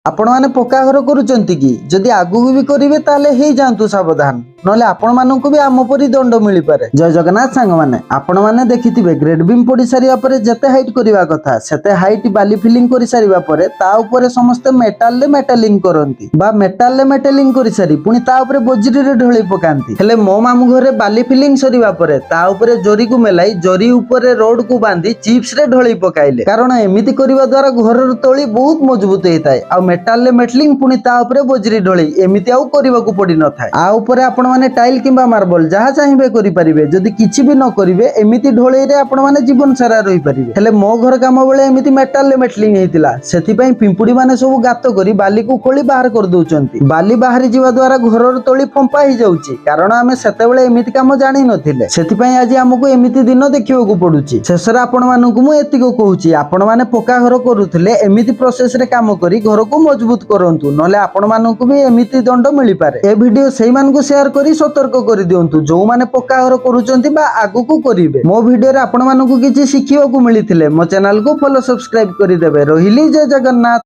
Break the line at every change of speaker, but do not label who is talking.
ଆପଣମାନେ ପକ୍କା ଘର କରୁଛନ୍ତି କି? ଯଦି ଆଗକୁ ବି କରିବେ, ତାହେଲେ ହେଇଯାଆନ୍ତୁ ସାବଧାନ, ନହେଲେ ଆପଣମାନଙ୍କୁ ବି ଆମ ପରି ଦଣ୍ଡ ମିଳିପାରେ। ଜୟ ଜଗନ୍ନାଥ ସାଙ୍ଗମାନେ। ଆପଣମାନେ ଦେଖିଥିବେ, ଗ୍ରେଡ୍ ବିମ୍ ପଡି ସାରିବା ପରେ ଯେତେ ହାଇଟ୍ କରିବା କଥା ସେତେ ହାଇଟ୍ ବାଲି ଫିଲିଂ କରିସାରିବା ପରେ ତା ଉପରେ ସମସ୍ତେ ମେଟାଲରେ ମେଟାଲିଂ କରନ୍ତି ବା ମେଟାଲରେ ମେଟାଲିଂ କରିସାରି ପୁଣି ତା ଉପରେ ବଜରିରେ ଢଳେଇ ପକାନ୍ତି। ହେଲେ ମୋ ମାମୁଁ ଘରେ ବାଲି ଫିଲିଂ ସରିବା ପରେ ତା ଉପରେ ଜରିକୁ ମେଲାଇ, ଜରି ଉପରେ ରୋଡକୁ ବାନ୍ଧି ଚିପ୍ସ ରେ ଢଳେଇ ପକାଇଲେ। କାରଣ ଏମିତି କରିବା ଦ୍ୱାରା ଘରର ତଳି ବହୁତ ମଜବୁତ ହେଇଥାଏ। ଆଉ ମେଟାଲରେ ମେଟଲିଂ, ପୁଣି ତା ଉପରେ ବଜରି ଢଳେଇ, ଏମିତି ଆଉ କରିବାକୁ ପଡିନଥାଏ। ଆ ଉପରେ ଆପଣମାନେ ଟାଇଲ କିମ୍ବା ମାର୍ବଲ ଯାହା ଚାହିଁବେ କରିପାରିବେ। ଯଦି କିଛି ବି ନ କରିବେ, ଏମିତି ଢଳେଇରେ ଆପଣମାନେ ଜୀବନ ସାରା ରହିପାରିବେ। ହେଲେ ମୋ ଘର କାମ ବେଳେ ଏମିତି ମେଟାଲରେ ମେଟଲିଂ ହେଇଥିଲା, ସେଥିପାଇଁ ପିମ୍ପୁଡି ମାନେ ସବୁ ଗାତ କରି ବାଲିକୁ ଖୋଳି ବାହାର କରିଦଉଛନ୍ତି। ବାଲି ବାହାରି ଯିବା ଦ୍ୱାରା ଘରର ତଳି ଫମ୍ପା ହେଇଯାଉଛି। କାରଣ ଆମେ ସେତେବେଳେ ଏମିତି କାମ ଜାଣିନଥିଲେ, ସେଥିପାଇଁ ଆଜି ଆମକୁ ଏମିତି ଦିନ ଦେଖିବାକୁ ପଡୁଛି। ଶେଷରେ ଆପଣମାନଙ୍କୁ ମୁଁ ଏତିକି କହୁଛି, ଆପଣମାନେ ପକ୍କା ଘର କରୁଥିଲେ ଏମିତି ପ୍ରୋସେସ ରେ କାମ କରି ଘରକୁ ମଜବୁତ କରନ୍ତୁ, ନହେଲେ ଆପଣମାନଙ୍କୁ ବି ଏମିତି ଦଣ୍ଡ ମିଳିପାରେ। ଏ ଭିଡିଓ ସେଇମାନଙ୍କୁ ସେୟାର କରି ସତର୍କ କରିଦିଅନ୍ତୁ, ଯୋଉମାନେ ପକ୍କା ଘର କରୁଛନ୍ତି ବା ଆଗକୁ କରିବେ। ମୋ ଭିଡିଓରେ ଆପଣମାନଙ୍କୁ କିଛି ଶିଖିବାକୁ ମିଳିଥିଲେ ମୋ ଚ୍ୟାନେଲକୁ ଫଲୋ, ସବସ୍କ୍ରାଇବ କରିଦେବେ। ରହିଲି, ଜୟ ଜଗନ୍ନାଥ।